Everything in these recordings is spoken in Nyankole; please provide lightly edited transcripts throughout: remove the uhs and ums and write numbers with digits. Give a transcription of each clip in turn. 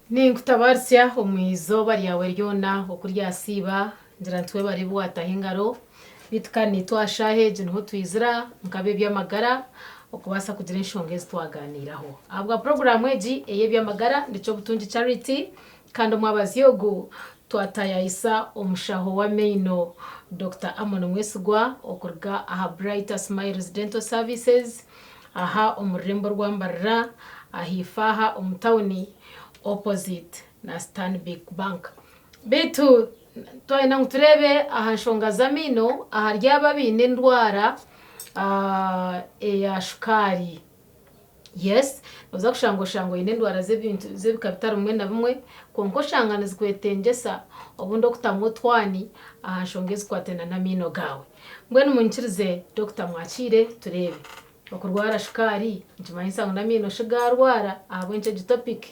Ninkutabaaritsya omu izooba ryawe ryona oku ryasiiba, ngira nti webare ebi waataho engaro, beitu kandi naitwe aha shaaha egi niho twizira nk'ab'eby'amagara okubaasa kugira enshonga ezi twagaaniiraho. Ahabwa puroguraamu egi ey'eby'amagara ndi Kyobutungi Charity kandi omwabazyo ogu twataayaayisa omushaho w'amaino Dokita Amon Mwesigwa okuruga aha Brighter Smiles Dental Services aha omu rurembo rwa Mbarara ahaifo aha omu tawuni opposite na Stanbic Bank. Beitu twayenda ngu tureebe aha nshonga z'amaino ahari abo abaine endwara eya shukaari. Yes, nooza kushanga oshanga oine endwara z'ebintu z'ebika bitari bimwe na bimwe kwonka oshanga nizikwetengyesa obundi okutamu otwani aha nshonga ezikwataine n'amaino gaawe. Mbwenu munyikirize Dokita mwakiire tureebe. Okurwara shukaari nikimanyisa ngu n'amaino shi gaarwara? Ahabw'enki egi topic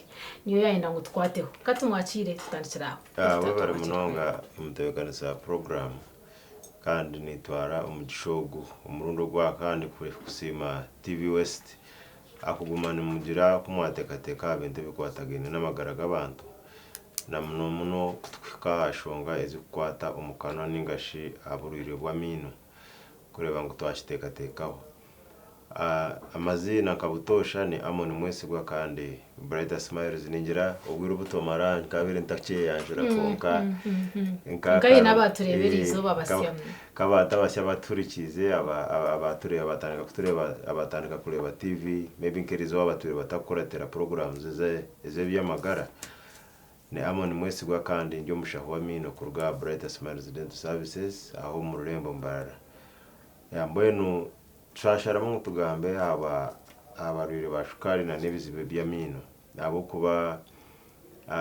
niyo yaayenda ngu tukwateho? Ka tumwakiire tutandikire aho. Ah, webare munonga omutebeekanisa wa puroguraamu kandi nitwara omugisha ogu omurundi ogwa kandi kusiima TV West ahakuguma nimugira oku mwateekateeka aha bintu ebikwatagaine n'amagara g'abantu na muno muno kutukuhika aha nshonga ezikukwata omu kanwa ninga shi aha burwaire bw'amaino. Kureeba ngu twakiteekateekaho. Amaziina nka butoosha ni Amon Mwesigwa kandi Brighter Smiles ningira obwire obu twamara nkabaire ntakyeyanjura kwonka nka Nka haine abaatureeba eriizooba basya. Nk'abantu abasya abatuhurikiize abatureeba batandika kutureeba abatandika kureeba TV maybe nk'eriizooba batwire batakukuratira programs ez'eby'amagara. Ni Amon Mwesigwa kandi ndi omushaho w'amaino kuruga aha Brighter Smiles Dental Services aha omu rurembo Mbarara. Mbwenu twasharamu ngu tugambe aha barwaire ba shukaari na n'ebizibu by'amaino ahabw'okuba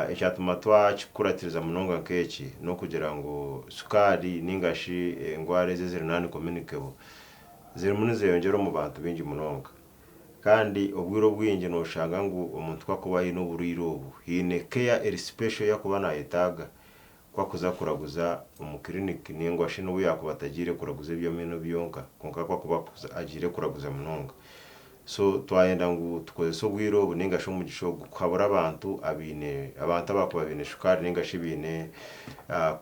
ekyatuma twakikuratiriza munonga nk'eki n'okugira ngu shukaari ninga shi endwara ezi eziri non communicable zirimu nizeyongyera omu bantu baingi munonga. Kandi obwire obwingi noshanga ngu omuntu ku akuba aine oburwaire obu, haine care eri special ei akuba nayetaaga ku akuza kuraguza omu clinic ningwa shi nobu yakuba atagiire kuraguza eby'amaino byonka kwonka ku akuba agiire kuraguza munonga. So twayenda ngu tukozese obwire obu ninga shi omugisha ogu kuhabura abantu abaine abantu abakuba baine shukaari ninga shi baine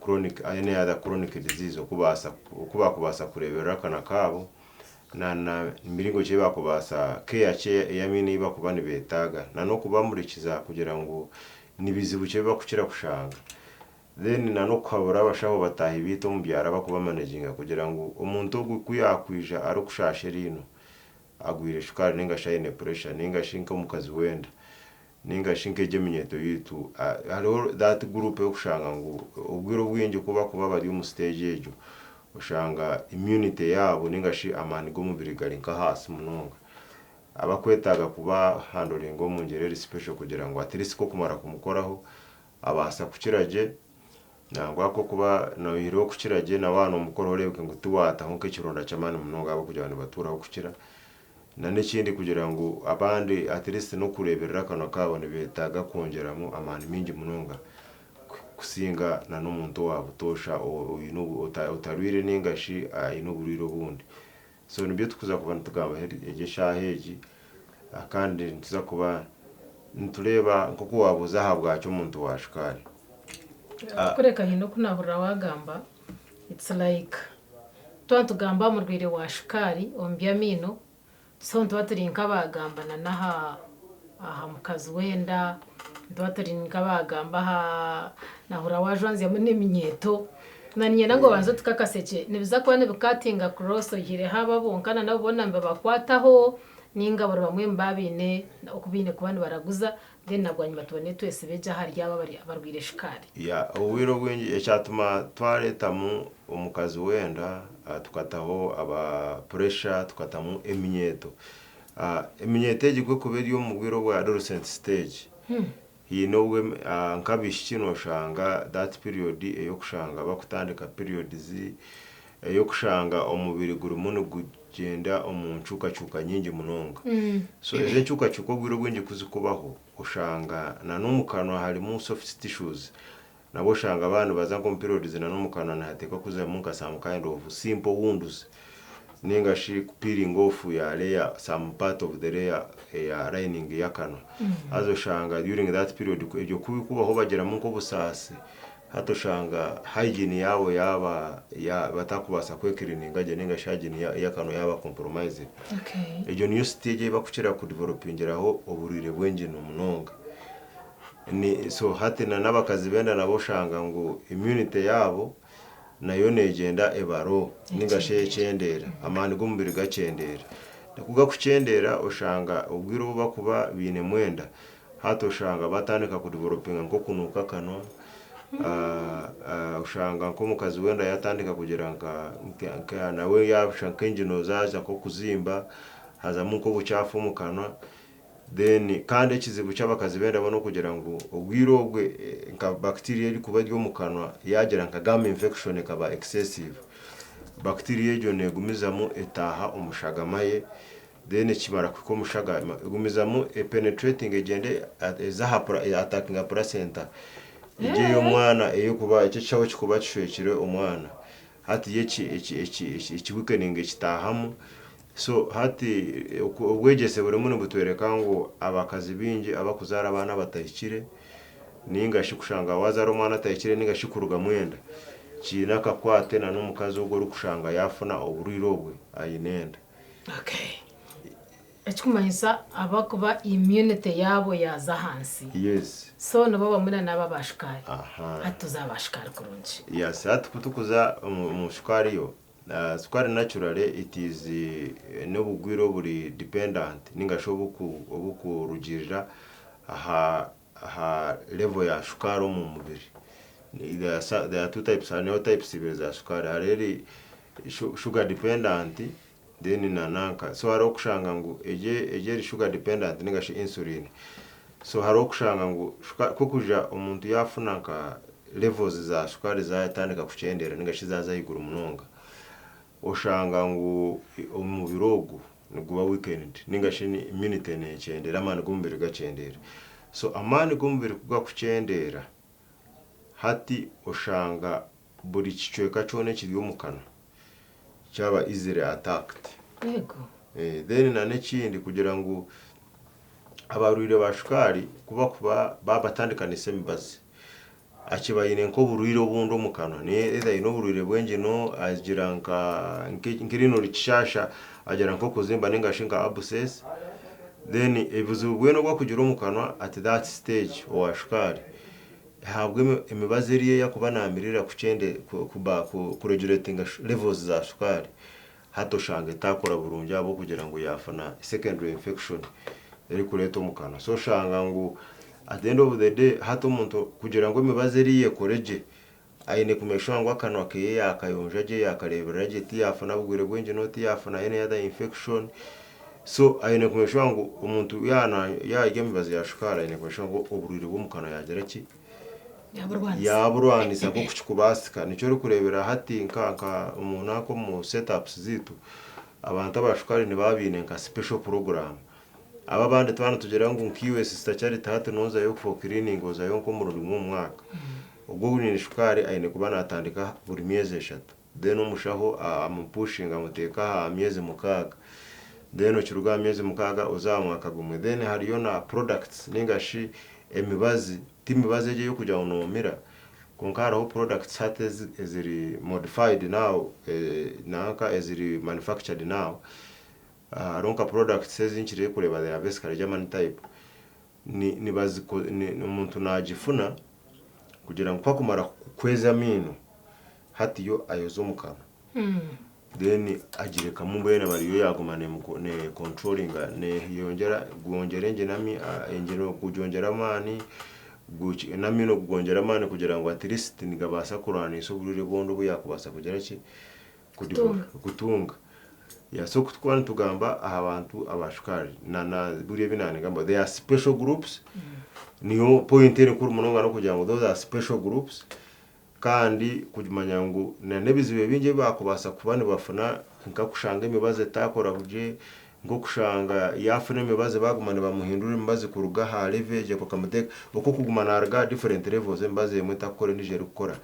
chronic any other chronic disease okubaasa oku bakubaasa kureeberera akana kaabo na na miringo ki ei baakubaasa, care ki ey'amaino ei bakuba nibeetaaga na n'okubamurikiza kugira ngu ni bizibu ki ebi bakukira kushanga. Then na n'okuhabura abashaho bataahi baitu omu byaro abakubamanaginga kugira ngu omuntu ogu ku yaakwija arikushaasha eriino, agwire shukaari nainga shi aine pressure nainga shi nk'omukazi w'enda nainga shi nk'egi eminyeeto yaitu, hariho that group ey'okushanga ngu obwire obwingi ku bakuba bari omu stage egyo, oshanga immunity yaabo nainga shi amaani g'omubiri gari nk'ahaasi munonga. Abakwetaaga kuba handlinga omu ngyera eri special kugira ngu at least ku okumara kumukoraho abaasa kukira gye, nangwa ku okuba noihireho kukira gye na waaba nomukoraho oreebeke ngu tiwaataho nk'ekironda ky'amaani munonga ahabw'okugira ngu nibatuuraho kukira. Na n'ekindi kugira ngu abandi at least n'okureeberera akanwa kaabo nibeetaaga kwongyeramu amaani maingi munonga kusinga na n'omuntu owa butoosha oine otarwaire nainga shi aine oburwaire obundi. So nibyo turikuza kuba nitugambaho egi eshaaha egi kandi nituza kuba nitureeba nk'oku waabuuza ahabwaki omuntu wa shukaari. Kureka haine oku naahurira waagamba, it's like twaba nitugamba aha murwaire wa shukaari omu by'amaino, So nituba turi nk'abaagamba na n'aha aha mukazi w'enda, nituba turi nk'abaagamba aha nahurira waajwanzyamu n'eminyeeto. Na niinyenda ngu obanze otukakase gye, nibiza kuba nibikatinga cross oihireho abo bonka na nabo boona nibabakwataho nainga buri bamwe nibaba baine oku baine kuba nibaraguza then na bwanyima tubone twesibe gye ahari abo abarwaire shukaari. Yeah, obwire obwingi ekyatuma twaretamu omukazi w'enda tukataho aba pressure tukatamu eminyeeto. Eminyeeto egi ku ekuba eri omu bwire obwa adolescent stage, haine obu nk'abaishiki noshanga that period ey'okushanga bakutandika periods, ey'okushanga omubiri gurimu nigugyenda omu ncuukacuuka nyingi munonga. So ezo encuukacuuka obwire obwingi ku zikubaho, oshanga na n'omu kanwa harimu soft tissues, nabwo oshanga baaba nibaza nk'omu periods na n'omu kanwa nihateekwa kuzamu nka some kind of simple wounds. Ninga shi peeling off ya layer, some part of the layer eya lining y'akanwa. Haza oshanga during that period ebyo ku birikubaho bagiramu nk'obusaasi, hati oshanga hygiene yaabo yaaba batakubaasa kwekiriininga gye ninga shi hygiene y'akanwa yaaba compromised. Egyo niyo stage ei barikukira kudevelopingiraho oburwaire bw'engyino munonga. Ni so hati na n'abakazi benda nabo oshanga ngu immunity yaabo nayo neegyenda eba low ninga shi ekyendeera, amaani g'omubiri gakyendeera. Ku gakukyendeera oshanga obwire obu bakuba bainemu enda, hati oshanga batandika kudevelopinga nk'okunuuka akanwa, oshanga nk'omukazi w'enda yatandika kugira nka nawe yashusha nk'engyino zaaza nk'okuzimba, hazamu nk'obukyafu omu kanwa. Then kandi ekizibu ky'abakazi b'enda bo n'okugira ngu obwire obwe nka bacteria erikuba eri omu kanwa yaagira nka gum infection ekaba excessive, bacteria egyo neegumizamu etaaha omu shagama ye then ekimara kuhika omu shagama egumizamu epenetratinga egyende eze aha attackinga placenta egyo ey'omwana ey'okuba ekyo ekishaho ekikuba kishwekire omwana hati yo eki weakeninga ekitaahamu. So hati obwegyese burimu nibutworeka ngu abakazi baingi abarikuzaara abaana abatahikire ninga shi kushanga waazaara omwana atahikire ninga shi kurugamu enda, kiine akakwate na n'omukazi ogwo orikushanga yaafuna oburwaire obwe aine enda. Okay. Ekikumanyisa abakuba immunity yaabo yaaza ahansi. Yes. So nibo bamwe na n'abo aba shukaari. Hati tuze aha ba shukaari kurungi. Yes, hati kutukuza omu shukaari yo, Sukari naturally it is n'obugwire oburi dependent ninga shi obukurugirira aha aha level ya sukari omu mubiri. There are two types, hariho types ibiri za sukari, hariho eri sugar dependent then na nanka. So hariho okushanga ngu egi eri sugar dependent ninga shi insulin, so hariho okushanga ngu ku okuja omuntu yafuna nka levels za sukari zatandika kukyendera ninga shi zaza ahaiguru munonga, oshanga ngu omubiri ogu niguba weakened ninga shi immunity nekyendera, amaani g'omubiri gakyendera. So amaani g'omubiri kugakukyendera, hati oshanga buri kicweka kyona ekiri omu kanwa kyaba easily attacked. Then na n'ekindi kugira ngu abarwaire ba shukaari ku bakuba babatandikanisa emibazi, akiba aine nk'oburwaire obundi omu kanwa, either aine oburwaire bw'engino agira nka nk'eriino rikishaasha agira nk'okuzimba ninga shi nka abscess, then obuzibu bwena obu arikugira omu kanwa at that stage owa shukaari, ahabwa emibazi eri ei arikuba naamirira kuregulatinga levels za shukaari, hati oshanga etaakora burungi ahabw'okugira ngu yaafuna secondary infection erikureetwa omu kanwa. So oshanga ngu at the end of the day hati omuntu kugira ngu emibazi eriya ekore gye, aine ku make sure ngu akanwa keye yaakayonja gye, yaakareeberera gye, tiyaafuna bugwire bw'engino, tiyaafuna any other infection. So aine ku make sure ngu omuntu yaaba yaarya emibazi ya shukaari aine ku make sure ngu oburwaire bw'omu kanwa yaagira ki? Yaaburwanisa. Yaaburwanisa nk'oku kirikubaasika. Nikyo orikureebera hati nka nka omu nanka omu set ups zaitu, abantu aba shukaari nibaba baine nka special program. Abo abandi twaba nitugira ngu nkaiwe Sister Charity hati noozayo for cleaning ozayo nk'omurundi gumwe omu mwaka. Ogwo oine shukaari aine kuba naatandika buri myezi eshatu. Then omushaho amupushinga amuteeka aha myezi 6. Then okiruga aha myezi 6 oze aha mwaka gumwe. Then hariyo na products ninga shi emibazi, ti mibazi egyo ey'okugira ngu noomira, kwonka hariho products hati eziri modified now, nanka eziri manufactured now. Hariho nka products ezi nkire kureeba they are basically German type, omuntu naagifuna kugira ngu ku akumara kweza amaino, hati yo ayoze omu kanwa then agirekamu mbwenu aba ariyo yaaguma ne controllinga neyongyera gwongyera engino kugyongyera amaani, n'amaino kugongyera amaani kugira ngu at least nigabaasa kurwanisa oburwaire bwona obu yaakubaasa kugira ki, kutunga. So ku turikuba nitugamba aha bantu aba shukaari na buriya ebi naanigamba they are special groups, niyo point erikuru munonga n'okugira ngu those are special groups kandi kumanya ngu na n'ebizibu ebingi ebi baakubaasa kuba nibafuna nk'okushanga emibazi etaakora gye, nk'okushanga yaafuna emibazi baaguma nibamuhindura emibazi kuruga aha level egyo bakamuteeka, oku okuguma naaruga aha different levels emibazi emwe etakukora endiijo erikukora.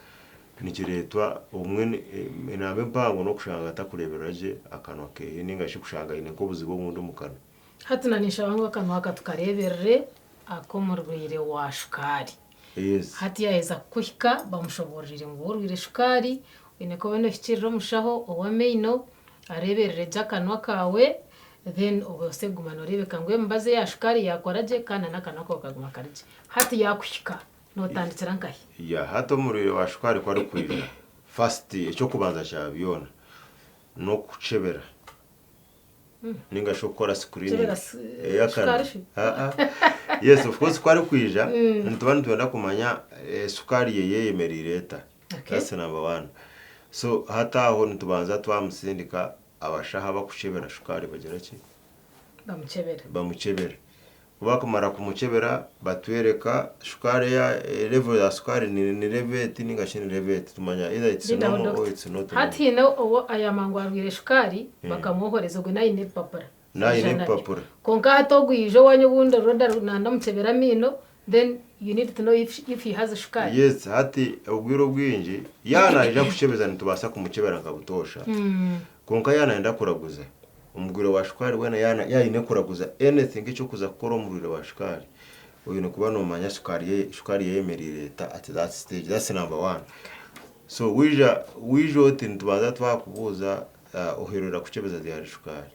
Nikireetwa obumwe enamba empango n'okushanga atakureeberera gye akanwa keeye ninga shi kushanga aine nk'obuzibu obundi omu kanwa. Hati na ninshaba ngu akanwa aka tukareeberere ak'omurwaire wa shukaari. Yes. Hati yaaheza kukuhika bamushoboororeire ngu orwaire shukaari, oine kuba noohikiirira omushaho ow'amaino areeberere gye akanwa kaawe then obaase kuguma nooreebeka ngu emibazi eya shukaari yaakora gye kandi n'akanwa kaawe kaguma kari gye. Hati yaakuhika nootandikira nkahi? Yeah, hati omurwaire wa shukaari ku arikwija, first eky'okubanza kya byona n'okukyebera ninga shi okukora screening Kukyebera ey'akanwa. shukaari shi? Ah, ah. Yes, of course ku arikwija nituba nitwenda kumanya shukaari ye yeyemereire eta. That's number one. So hati aho nitubanza twamusindika abashaho abakukyebera shukaari bagira ki? Bamukyebere. Bamukyebere. Ku bakumara kumukyebera batwereka shukaari eya level ya shukaari ni, ni level eti ninga shi ni level eti tumanya either it's Lindaho normal or doctor. it's not normal. Hati haine owu ayamba ngu arwaire shukaari bakamwohoreza ogwe naaba aine ebipapura. Naaba aine Aija nabyo. ebipapura. Kwonka hati ogu yaija owanyu obundi already nandamukyebera amaino then you need to know if he has shukaari. Yes, hati obwire obwingi yaaba naija kukyebeza nitubaasa kumukyebera nka butoosha. Kwonka yaaba nayenda kuraguza, omurwaire wa shukaari weena yaaba yaaba aine kuraguza anything eky'okuza kukora omurwaire wa shukaari, oine kuba noomanya shukaari ye shukaari ye eyemereire eta at that stage, that's number one. So waija waija oti nitubanza twakubuuza oherera kukyebeza ryari shukaari.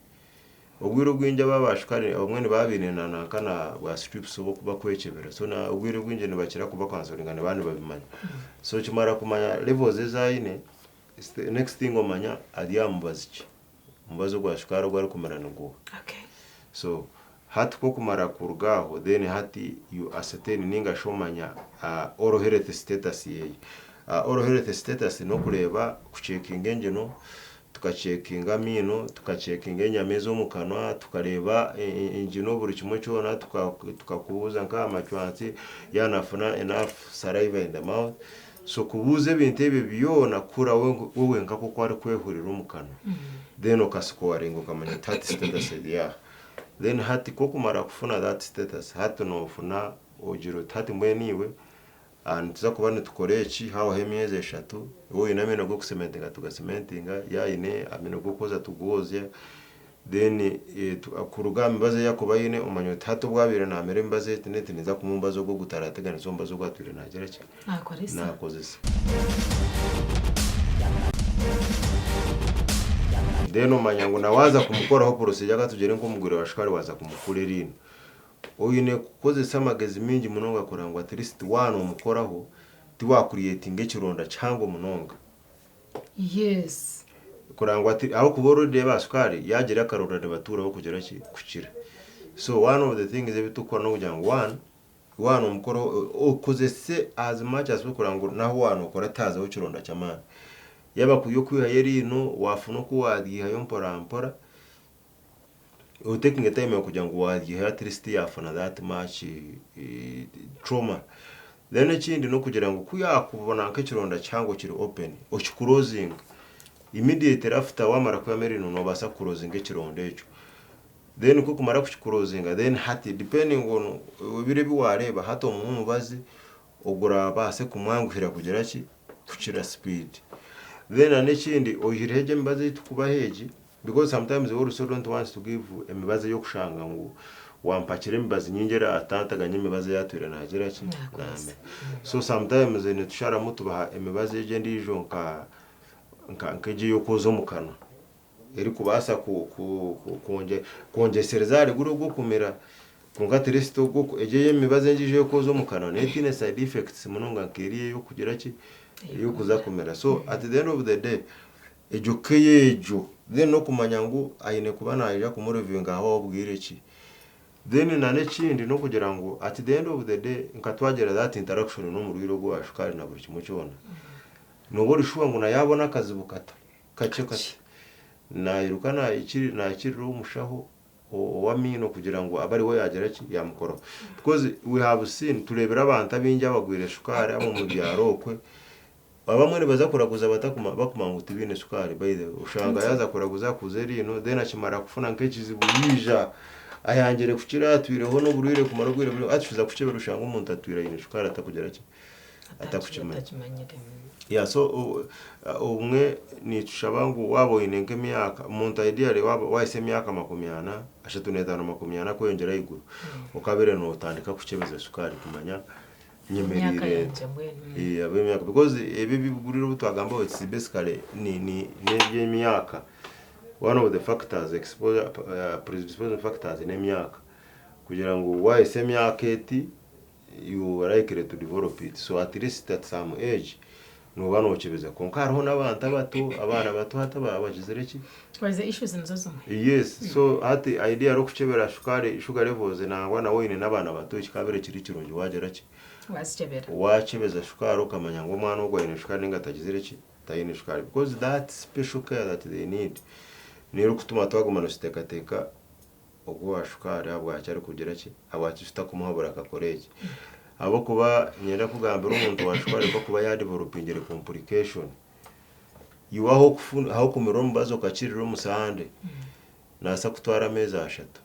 Obwire obwingi aba aba shukaari obumwe nibaba baine na nanka na bwa strips obw'okwekyebera so na obwire obwingi nibakira kuba counsellinga nibaba nibabimanya. So okimara kumanya levels ezi aine, next thing omanya ari aha mubazi ki, omubazi ogwa shukaari ogu arikumira niguuha. So hati ku okumara kuruga aho then hati you ascertain ninga shi omanya oral health status yeye. Oral health status n'okureeba kucekinga engino, tukacekinga amaino, tukacekinga enyama ez'omu kanwa, tukareeba engino buri kimwe kyona, tukakubuuza nk'aha macwansi yaaba naafuna enough saliva in the mouth. So kubuuza ebintu ebyo byona kuhurira we wenka nk'oku arikwehurira omu kanwa, then okasikoringa okamanya oti hati status eri aha. Then hati ku okumara kufuna that status, hati noofuna ogira oti hati mbwenu iwe nituza kuba nitukora eki hahwaho emyezi eshatu, iwe oine amaino g'okusementinga tugasementinga, yaaba aine amaino g'okwoza tugoozya, then kuruga aha mibazi ei arikuba aine omanya oti hati obu abaire naamira emibazi eti n'eti ninza kumuha omubazi ogu ogutarateganisa omubazi ogu atwire naagira ki? Naakoresa. Naakozesa. Then omanya ngu na waaza kumukoraho procedure ka tugire nk'omugwire wa shukaari waaza kumukura eriino, oine kukozesa amagezi maingi munonga kureba ngu at least waanomukoraho tiwaacreatinga ekironda kihango munonga. Yes. Kureba ngu ati ahabw'okuba already aba shukaari yaagira akaronda nibatuuraho kugira ki? Kukira. So one of the things ebi turikukora n'okugira ngu one, waanomukoraho okozese as much as possible kureba ngu n'ahu waanokora tihazaho kironda ky'amaani. Yaaba kuri okwihayo eriino, waafuna oku waaryihayo mpora mpora, otekinge time kugira ngu waryihayo at least yafuna that much trauma. Then ekindi n'okugira ngu ku yakubona nk'ekironda kihango kiri open, okikurozinga immediately after wamara kwihamu eriino nobaasa kukurozinga ekironda ekyo. Then ku okumara kukikurozinga then hati depending on ebiro ebi wareeba hati omuhe omubazi ogurabaase kumwanguhira kugira ki kukira speed. Then n'ekindi oihireho egyo emibazi ei turikubaha egi Because sometimes we also don't want to give emibazi ey'okushanga ngu wampakira emibazi nyingi eraatantaganya emibazi ei atwire naagira ki Naakozesa. naamira. So sometimes nitusharamu tubaha emibazi egyo endiijo nka nka nk'egyo ey'okwoza omu kanwa erikubaasa ku ku ku kwongye kwongyesereza ahari guri ogw'okumira kwonka at least ogwo egyo ey'emibazi endiijo ey'okwoza omu kanwa neyo etaine side effects munonga nk'eriya ey'okugira ki ey'okuza kumira. So at the end of the day Egyo care egyo then n'okumanya ngu aine kuba naija kumurivinga hahwaho bwire ki. Then na n'ekindi n'okugira ngu at the end of the day nka twagira that interaction n'omurwaire ogwo owa shukaari na buri kimwe kyona, nooba ori sure ngu na yaabona akazibu kata kakye kati, nairuka naikirira omushaho ow'amaino kugira ngu abe ariwe yaagira ki, yaamukoraho. Because we have seen, tureebire abantu abaingi abagwire shukaari ab'omu byaro okwe, Abamwe nibaza kuraguza bakumanya ngu tibaine sukaari by the way oshanga yaaza kuraguza akuuze eriino then akimara kufuna nk'ekizibu yaija ayangire kukira atwireho n'oburwaire kumara obwire buraingwa hati kuza kukyebera oshanga omuntu atwire aine shukaari atakugira ki? Atakukimanya. Atakimanyire. Yeah, so obumwe nitushaba ngu waaba oine nk'emyaka, omuntu ideally waaba wahitsya emyaka 40, 35, 40 kweyongyera ahaiguru, okabeire nootandika kukyebeza shukaari kumanya Emyaka nyemereire yangye mbwenu. Ab'emyaka because ebi ebigurire obu twagambaho it's basically ni ni n'eby'emyaka. One of the factors exposure predisposing factors n'emyaka. Kugira ngu wahitsya emyaka eti you are likely to develop it so at least at some age nooba nookyebeza kwonka hariho n'abantu abato abaana bato hati abagizire ki Bagize issues nizo zimwe. Yes, so hati idea okukyebera shukaari sugar levels nangwa nawe oine n'abaana bato kikabeire kiri kirungi wagira ki Wazikyebera. Wakyebeza shukaari okamanya ngu omwana ogu aine shukaari ninga atagizire ki taine shukaari because that special care that they need niyo erikutuma twaguma nituteekateeka Ogu owa shukaari ahabwaki arikugira ki? Ahabwaki tutakumuhabura akakora eki? Ahabw'okuba niinyenda kukugambira omuntu wa shukaari ku arikuba yadevelopingire complication, iwe ah'okumira omubazi okakirira omu Sande, naabaasa kutwara ameezi ashatu.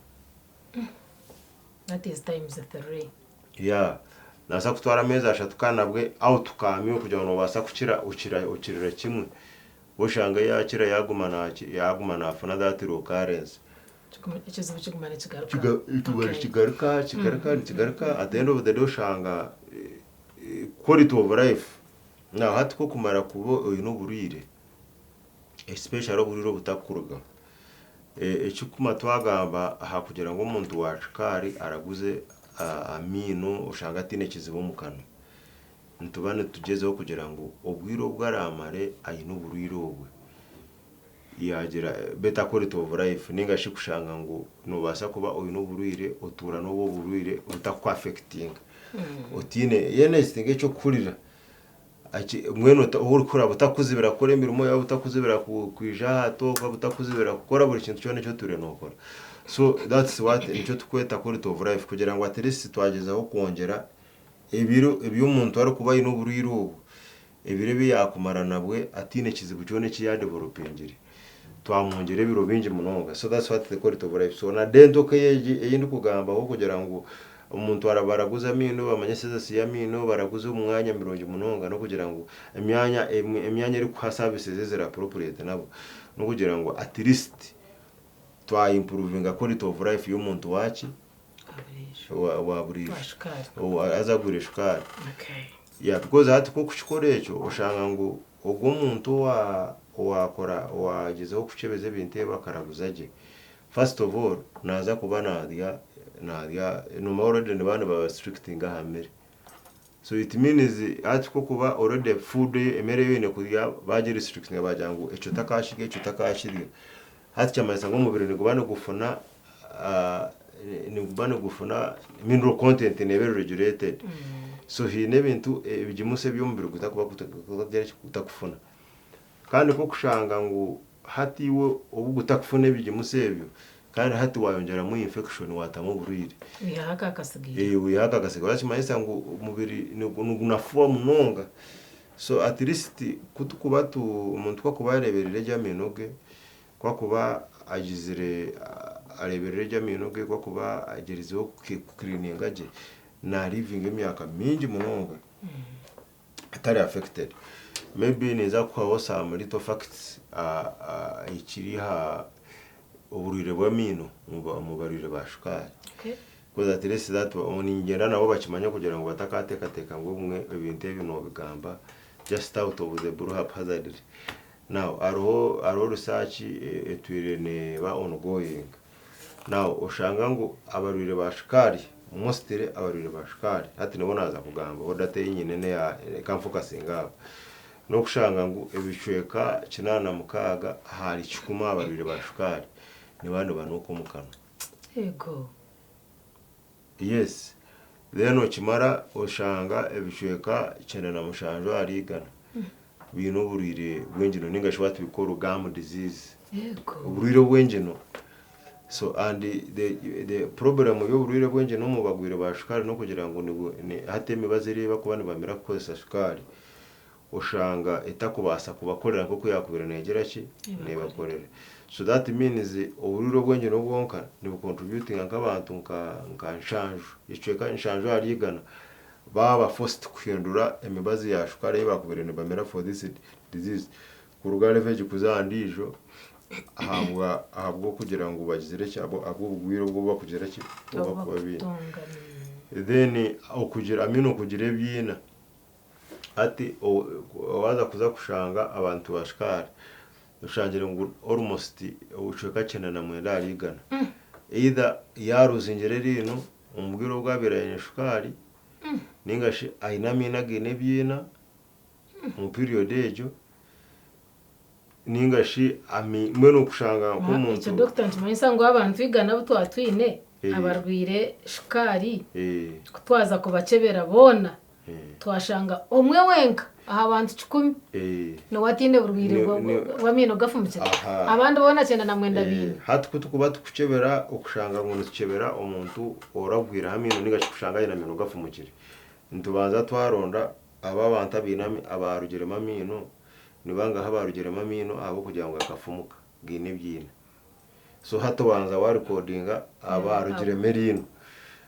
That is times three. Yeah, naabaasa kutwara ameezi ashatu kandi nabwe outcome yo kugira ngu noobaasa kukira okirira kimwe, oshanga yaakira yaaguma naafuna that recurrence. Ekizibu kiguma nikigaruka. Kiguma nikigaruka, kigaruka nikigaruka, at the end of the day oshanga quality of life, now hati ku okumara kuba oine oburwaire, especially oburwaire obutakurugaho, ekirikutuma twagamba aha kugira ngu omuntu wa shukaari araguze amaino oshange ataine kizibu omu kanwa, nituba nitugyezaho kugira ngu obwire obu araamare aine oburwaire obwe, yaagira better quality of life ninga shi kushanga ngu noobaasa kuba oine oburwaire otuura n'obwo oburwaire butakuaffectinga otiine anything eky'okuhurira mbwenu obu orikuhurira butakuzibira kukora emirimo yaawe butakuzibira kwija aha tooka butakuzibira kukora buri kintu kyona eki otwire nookora so that's what nikyo turikweta quality of life kugira ngu at least twagyezaho kwongyera ebiro ebi omuntu arikuba aine oburwaire obu Ebiro ebi yaakumara nabwe ataine kizibu kyona eki yaadevelopingire, twamwongyera ebiro bingi munonga. So that's what they call it of life. So na dental care egi ei ndikugambaho kugira ngu omuntu baraguza amaino, bamanye sizes y'amaino, baraguza omu mwanya mirungi munonga n'okugira ngu emyanya emyanya erikuha services eziri appropriate nabo, n'okugira ngu at least twa improvinga quality of life y'omuntu waaki? Wa buriijo. Haza agwire shukaari. Yeah, because hati ku okukikora ekyo oshanga ngu ogwo omuntu owa owakora owagyezaho kukyebeza ebintu ebi akaraguza gye, first of all naaza kuba narya narya noomanya already nibaba niba restrictinga aha mere. So it means hati ku okuba already food emere ei oine kurya baagi restrictinga baagira ngu eki otakakirya eki otakakirya, hati kyamanyisa ngu omubiri niguba nigufuna niguba nigufuna mineral content neeba eri regulated. So haine ebintu ebigimusa ebi omubiri gutakuba gutakufuna. Kandi ku okushanga ngu hati iwe obu gutakufuna ebigimusa ebyo, kandi hati waayongyeramu infection waatamu oburwaire. Wihaho aka akasigaire. Wihaho aka akasigaire. Nikimanyisa ngu omubiri nigunafuha munonga. So at least ku tukuba tu omuntu ku akuba areeberire gye amaino ge, Ku akuba agizire areeberire gye amaino ge, ku akuba agyerizeho kukiriininga gye, naalivinga emyaka mingi munonga atari affected. Maybe ninza kukuhaho some little facts ekiri aha oburwaire bw'amaino omu barwaire ba shukaari. Because at least that niinyenda nabo bakimanye kugira ngu batakateekateeka ngu obumwe ebintu ebi noobigamba just out of the blue haphazardly. Now hariho hariho research etwire neeba ongoing. Now oshanga ngu abarwaire ba shukaari mostly abarwaire ba shukaari hati nibo naaza kugambaho data ei nyine neya reka nfokasinge abo. N'okushanga ngu ebicweka 86 ahari kikumi aha barwaire ba shukaari nibaba nibanuuka omu kanwa. Eego. Yes then okimara oshanga ebicweka 97 ahari igana biine oburwaire bw'engino ninga shi what we call gum disease oburwaire bw'engino so and the problem y'oburwaire bw'engino omu barwaire ba shukaari n'okugira ngu hati emibazi eri ei barikuba nibamira kukozesa shukaari oshanga etakubaasa kubakorera nk'oku yaakubaire neegira ki? Neebakorera. So that means oburwaire obwengye bwonka nibu contributinga nk'abantu nka nshanju, ekicweka nshanju ahari igana Baaba forced kuhindura emibazi ya shukaari ei baakubaire nibamira for this disease kuruga level egi kuza aha ndiijo ahabwa ahabw'okugira ngu bagizire ki ahabw'obugwire obu bakugira ki obu bakuba baine. Obubakutunga. Then okugira I mean okugira ebiina hati waaza kuza kushanga abantu ba shukaari oshangire ngu almost ebicweka 99 ahari igana either yaaruzingire eriino omu bwire obu abaire aine shukaari ninga shi aine amaino againe ebiina omu period egyo ninga shi mbwenu okushanga nk'omuntu Ekyo dokita nikimanyisa ngu abantu igana abu twatwine abarwaire shukaari ku twaza kubakyebera boona twashanga omwe wenka aha bantu 100 niwe ataine burwaire bw'amaino gafumukire abandi boona 99 baine. Hati ku turikuba turikukyebera okushanga ngu nitukyebera omuntu oragwireho amaino ninga shi kushanga aine amaino gafumukire, nitubanza twaronda abo abantu abaine abaarugiremu amaino, nibangahi abaarugiremu amaino ahabw'okugira ngu gakafumuka gaine ebiina. So hati obanza waarikodinga abaarugiremu eriino.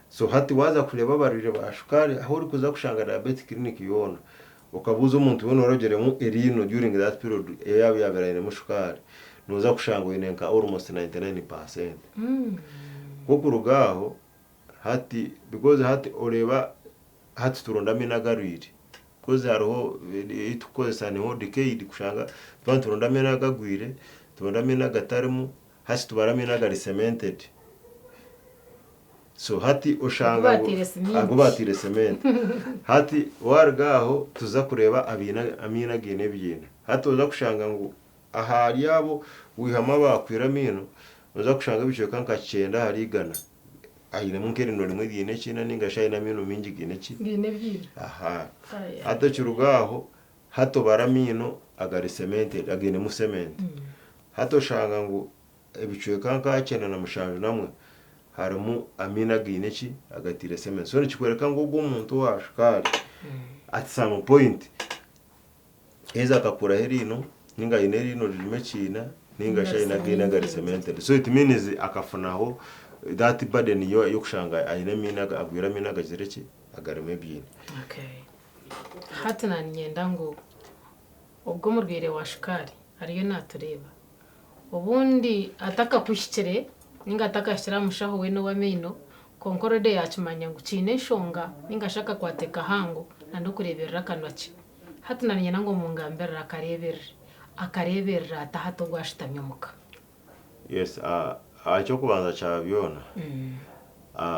So hati waaza kureeba abarwaire ba shukaari ahu orikuza kushanga diabetic clinic yoona, okabuuza omuntu weena orugiremu eriino during that period ei yaabaire ainemu shukaari, nooza kushanga oine nka almost 99%. Ku okuruga aho, hati because hati oreeba hati turonda amaino agarwire because hariho ei turikukozesa niho decayed kushanga twaba nituronda amaino agagwire, turonda amaino agatarimu, hati tubara amaino agari cemented. So hati oshanga Agu bateire cement. Agu bateire cement. Hati waaruga aho tuza kureeba abaine amaino againe ebiina. Hati oza kushanga ngu ahari abo wihamu abaakwire amaino, noza kushanga ebicweka nka 90% ainemu nk'eriino rimwe riine ekiina ninga shi aine amaino maingi gaine ki? Gaine ebiina. Aha. Aya. Hati okiruga aho, hati obara amaino agari cemented, againemu cement. Hati oshanga ngu ebicweka nka 97 harimu amaino againe ki? Agatiire cement. So nikikworeka ngu ogwo omuntu owa shukaari at some point either akakuraho eriino ninga aine eriino ririmu ekiina ninga shi aine againe agari cemented. So it means akafunaho that burden y'okushanga aine amaino agwire amaino agagizire ki? Agarimu ebiina. Okay. Hati naniinyenda ngu ogwo omurwaire wa shukaari ariyo naatureeba, obundi atakakuhikire ninga atakahikire aha mushaho weena ow'amaino, kwonka already yaakimanya ngu kiine enshonga ninga shi akakwate kahango n'okureeberera akanwa ke. Hati naniinyenda ngu omungambirire akareeberere, akareeberera ata hati ogu ashutami omuka? Yes, eky'okubanza kya byona,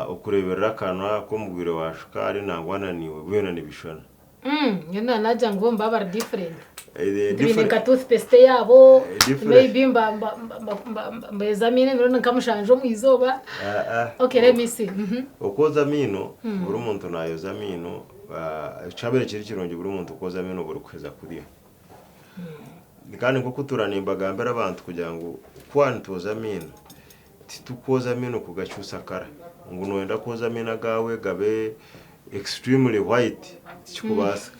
okureeberera akanwa k'omurwaire wa shukaari nangwa na naiwe byona nibishushana. Nyowe nanagira ngu bo nibaba bari different. Nti baine nka toothpaste yaabo, maybe mbeeza amaino emirundi nka 7 omu izooba. Okay, let me see. Okwoza amaino, buri muntu naayoza amaino, ekyabaire kiri kirungi buri muntu kwoza amaino buri kuheza kurya. Kandi nk'oku ntuura nimbagambira abantu kugira ngu ku nitwoza amaino, titukwoza amaino kugakyusa kara. Ngu nooyenda kwoza amaino agaawe gabe extremely white, tikikubaasika.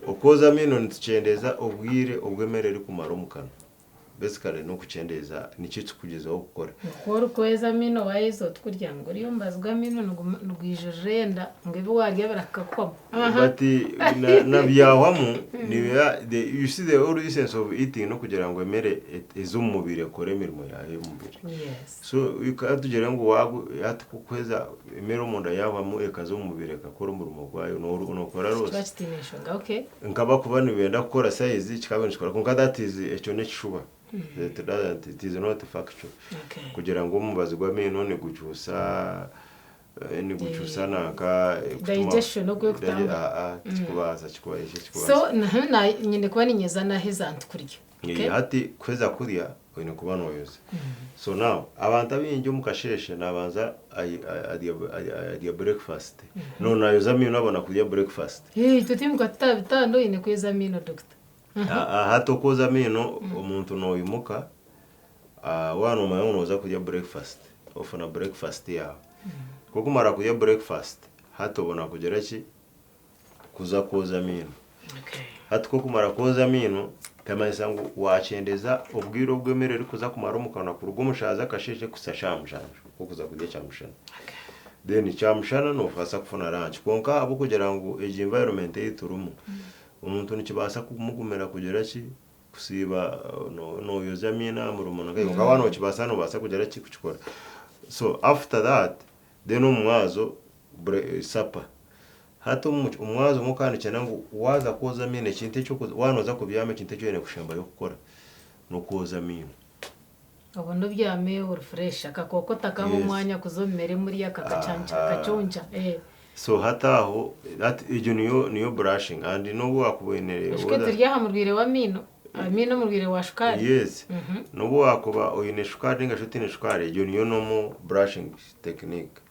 Okwoza amaino nitukyendeeza obwire obu emere erikumara omu kanwa. Basically n'okukyendeeza nikyo ekirikugyezaho kukora. Ku orikweza amaino waaheza oti kurya ngu guriya omubazi gw'amaino nigwijurira enda ngu ebi waarya birakakuhwamu. But na byahwamu nibiba you see the whole essence of eating n'okugira ngu emere eze omu mubiri ekore emirimo yaayo omu mubiri. So ka tugire ngu hati ku okuheza emere omunda yahwamu ekaza omu mubiri ekakora omurimo gwayo nookora Kiba loss. kitiine nshonga okay. Nk'abakuba nibenda kukora size kikaba nikikora kwonka that is ekyo n'ekishuba. It doesn't, it is not factual. Kugira ngu omubazi gw'amaino nigukyusa nigukyusa nanka Digestion oku erikutambura. Tikikubaasa ekyo tikikubaasa. So nyine kuba niinyeza naaheza nti kurya. Okay? Hati kuheza kurya oine kuba nooyoza. So now abantu abaingi omu kasheeshe naabanza arya breakfast. No naayoza amaino abona kurya breakfast. Itwe twimuka tutabitanda oine kweza amaino doctor. Hati okwoza amaino omuntu noimuka waaba noomanya ngu nooza kurya breakfast, ofuna breakfast yaawe. Ku okumara kurya breakfast, hati obona kugira ki? Kuza kwoza amaino. Hati ku okumara kwoza amaino, kimanyisa ngu waakyendeza obwire obu emere erikuza kumara omu kanwa kuruga omu shaaha z'akasheeshe kuhitsya shaaha 7 okuza kurya kyamushana. Then kyamushana nobaasa kufuna lunch kwonka ahabw'okugira ngu egi environment ei turimu, omuntu nikibaasa kumugumira kugira ki, kusiiba noyozya amaino aha murimo nanka kwonka waaba nokibaasa nobaasa kugira ki, kukikora. So after that then omu mwazo supper. Hati omu mwazo omwo kandi nikyenda ngu waaza kwoza amaino ekintu eki waaba nooza kubyama ekintu eki oine kushembayo kukora n'okwoza amaino. Obone obyame ori fresh akakooko takaha omwanya kuza omu mere muriya kakacanca kakaconca. So hati aho hati egyo niyo niyo brushing and n'obu wakuba oine Ekyo turi aha murwaire w'amaino, I mean omurwaire wa shukaari. Yes, n'obu wakuba oine shukaari ninga shi otaine shukaari egyo niyo normal brushing technique.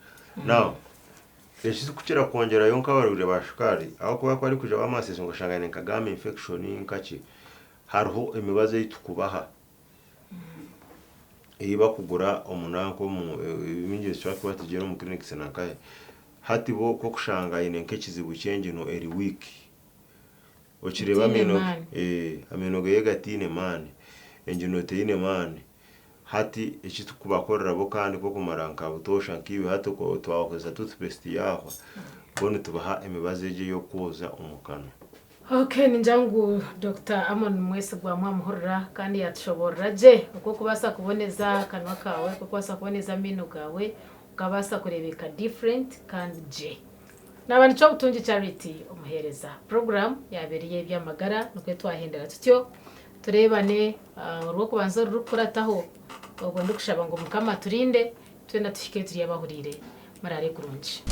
Now Ekirikukira kwongyerayo nk'abarwaire ba shukaari, ahabw'okuba ku arikwija w'amaseesa okashanga aine nka gum infection nkaki, hariho emibazi ei turikubaha ei barikugura omu nanka omu ebingi nitushobora kuba tugiine omu clinics na nkahe. Hati bo ku orikushanga aine nk'ekizibu ky'engyino eri weak, okireeba Etaine amaino maani. amaino geye gataine maani, engyino teine maani. Hati eki turikubakorera bo kandi nk'okumara nka butoosha nkaiwe hati twakozesa toothpaste yaahwa, bo nitubaha emibazi egi ey'okwoza omu kanwa. Ok ningira ngu Dokita Amon Mwesigwa mwamuhurira kandi yatushoboorora gye oku orikubaasa kuboneza akanwa kaawe, oku orikubaasa kuboneza amaino gaawe okabaasa kureebeka different kandi gye. Naaba nikyo Obutungi Charity omuheereza. Puroguraamu yaaba eri ey'eby'amagara nikwo twahendera tutyo. Tureebane orw'okubanza orurikukurataho, obwo ndikushaba ngu Mukama aturinde twena tuhike turi abahuriire. Muraare kurungi.